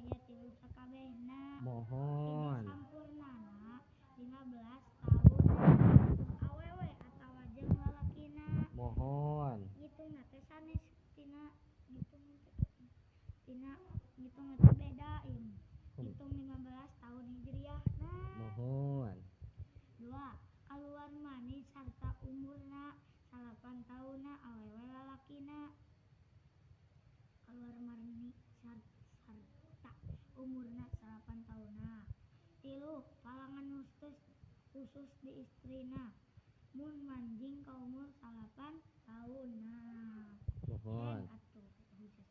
aya 3 sakabehna. Mohon. Hiji sampurnana 15 tahun awewe atawa jeung lalakina. Mohon. Ngitungna teh sanes tina ngitung tina ngitung teh beda ieu. Ngitung 15 tahun hijriahna. Mohon. 2. Kaluar mani sarta umurna 9 tahunna awewe lalakina. Kaluar mani sarta umurna 9 tahunna. 3. Palangan khusus di istrina mun manjing ka umur 9 tahunna. Mohon. Atuh khusus.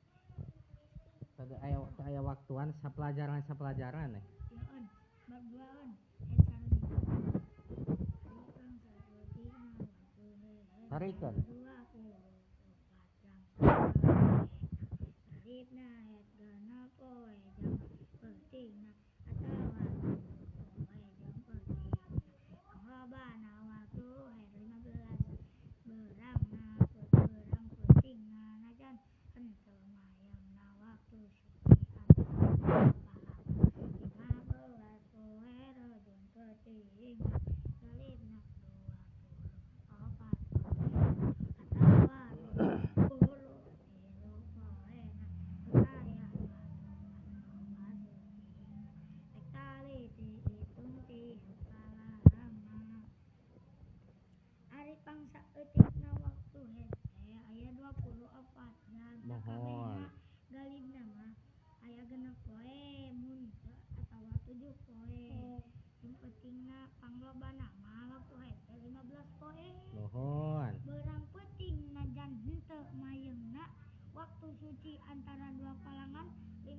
Tadi aya waktuan sapelajaran eh. Yeun, bab 2-eun. Head sareng Tarikeun. 24 jam sakabehna. Galibna head 6 poe jam peutingna atawa 3 poe jam peutingna. Panglobana waktu head 15 beurangna beurang peutingna najan henteu mayengna waktu suci antara dua palangan 15 poe rejeun peutingna. Galibna 24 poe atawa 23 poena teu aya patokan loba sucina. Rek taliti itung tiap palangna. Ari pangsaeutikna waktu haid teh aya 24 jam Mohon. sakabehna. Galibna mah aya 6 poe mun teu atawa 7 poe. Jeung peutingna panglobana mah waktu haid teh 15 poe. Mohon. Beurang peuting najan henteu mayengna waktu suci antara dua palangan 15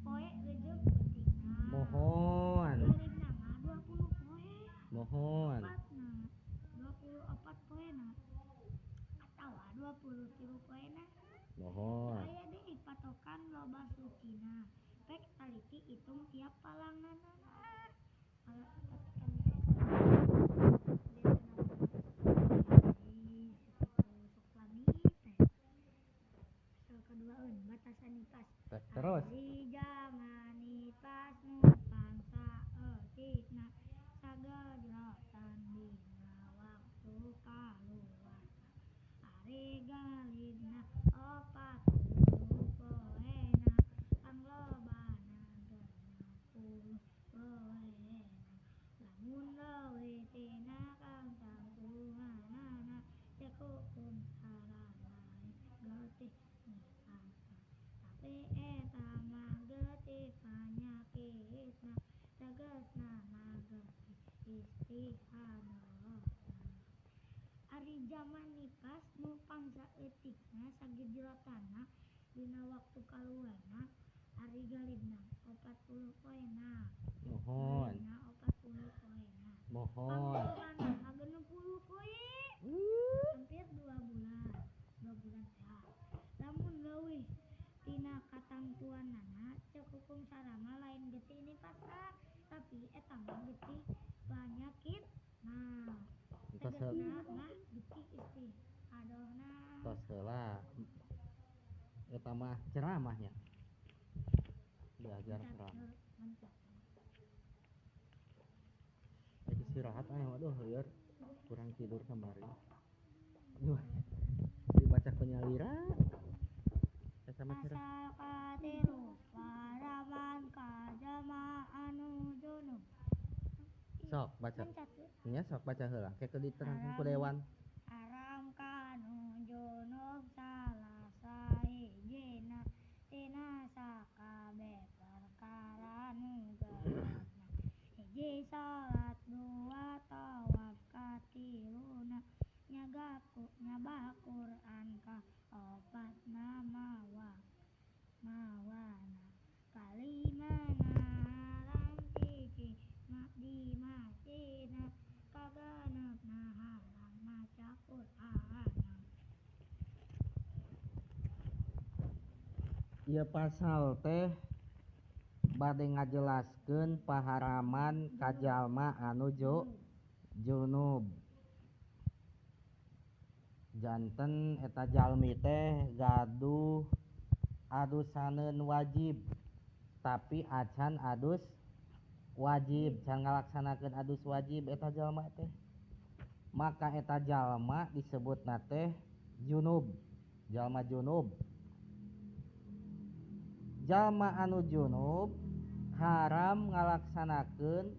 poe rejeun peutingna. Mohon. Galibna mah 20 poe. Mohon. Opatna 24 poena atawa 23 poena. Mohon. Teu aya deui patokan loba sucina. Pek taliti itung tiap palanganana. Patokan sok lami teh. Pasal kaduaeun batasan nipas. Terus. Ari jaman nipas nu pangsaeutikna sagejrotan dina waktu kaluarna. Ari galibna 40 poena panglobana 60 poena. Lamun leuwih tina katangtuanana ceuk hukum syara lain getih nipasna. Tapi eta mah getih panyakitna tegasna mah getih istihadahna. Ari jaman nipas nu pangsaeutikna sagejrotanna dina waktu kaluarna ari galibna 40 poena. Mohon. Galibna 40 poena. Mohon. Panglobana 60 poe. Hampir 2 bulan. 2 bulan teh. Lamun leuwih tina katangtuanana ceuk hukum syara mah lain getih nipasna tapi eta mah getih panyakitna. Entos Tegasna mah getih istihadahna. Tos heula. Eta mah ceramahnya. Diajar ceramah. Istirahat waduh lieur kurang tidur kemarin. Aduh. Dibaca penyalira. Eta mah cerah. Pasal katilu paraman ka jalma anu junub. Sok baca. Nya sok baca heula. Ke diterangkeun ku dewan. Haram kanu junub salah sahijina tina sakabeh perkara nu genepna. Hiji salat, 2 tawaf, katiluna nyaba Quran, kaopatna mawana, kalimana haram cicing di masjidna, kagenepna haram maca Quran. Ieu pasal teh bade ngajelaskeun paharaman ka jalma anu junub. Janten eta jalmi teh gaduh Adusaneun wajib tapi acan adus wajib can ngalaksanakeun adus wajib eta jalma teh maka eta jalma disebutna teh junub, jalma junub. Jalma anu junub haram ngalaksanakeun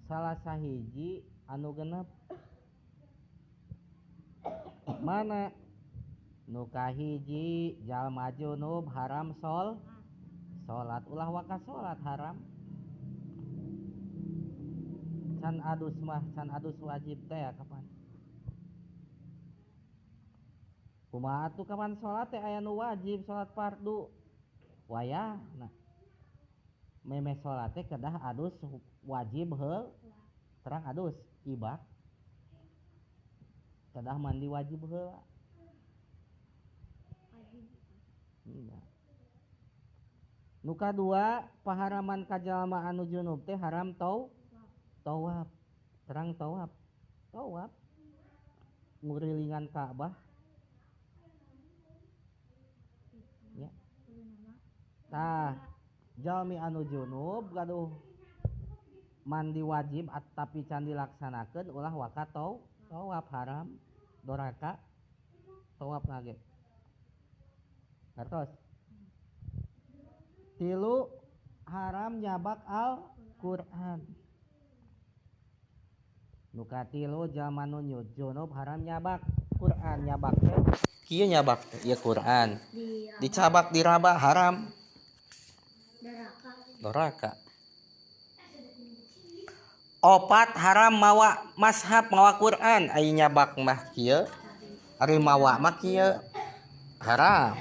salah sahiji anu genep. Mana nu kahiji jalma junub haram salat, ulah waka salat haram. Can adus mah, can adus wajib teh ya kapan? Kumaha atuh kapan salat teh aya nu wajib salat fardu. Wayahna meme salat teh kedah adus wajib heul, terang adus ibak. Kedah mandi wajib heula. Iya. Nu kadua paharaman ka jalma anu junub teh haram tawaf. Terang tawaf. Tawaf ngurilingan Ka'bah. Ya. Tah, jalmi anu junub gaduh mandi wajib tapi can dilaksanakeun ulah waka tawaf haram doraka tawaf nage. Ngartos. Tilu haram nyabak Al-Qur'an. Nu katilu jalma nu junub haram nyabak Qur'an, nyabak teh kieu nyabak teh ieu Qur'an. Dicabak diraba haram. Doraka. Opat haram mawa mashab mawa Qur'an, ari nyabak mah kieu, ari mawa mah kieu haram.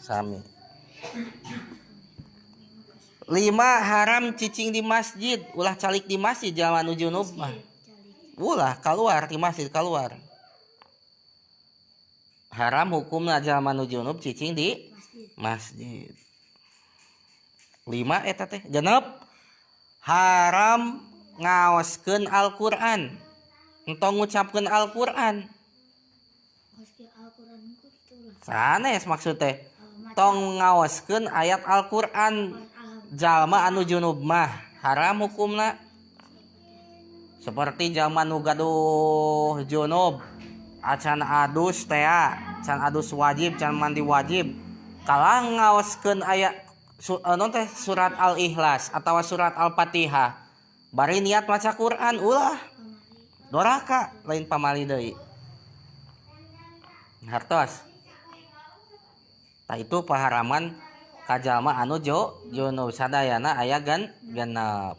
Sami. Lima haram cicing di masjid, ulah calik di masjid jalma nu junub mah. Ulah keluar di masjid keluar. Haram hukumna jalma nu junub cicing di masjid. Lima eta teh genep haram ngaoskeun Al-Qur'an. Entong ngucapkeun Al-Qur'an. Sanes maksud teh. Tong ngaoskeun ayat Al-Qur'an jalma anu junub mah haram hukumna. Seperti jalma nu gaduh junub acan adus teh, can adus wajib, can mandi wajib, kalah ngaoskeun ayat teh surat Al-Ikhlas atau surat Al-Fatihah bari niat maca Quran ulah doraka lain pamali deui. Hartos. Tah itu paharaman ka jalma anu junub sadayana aya genep.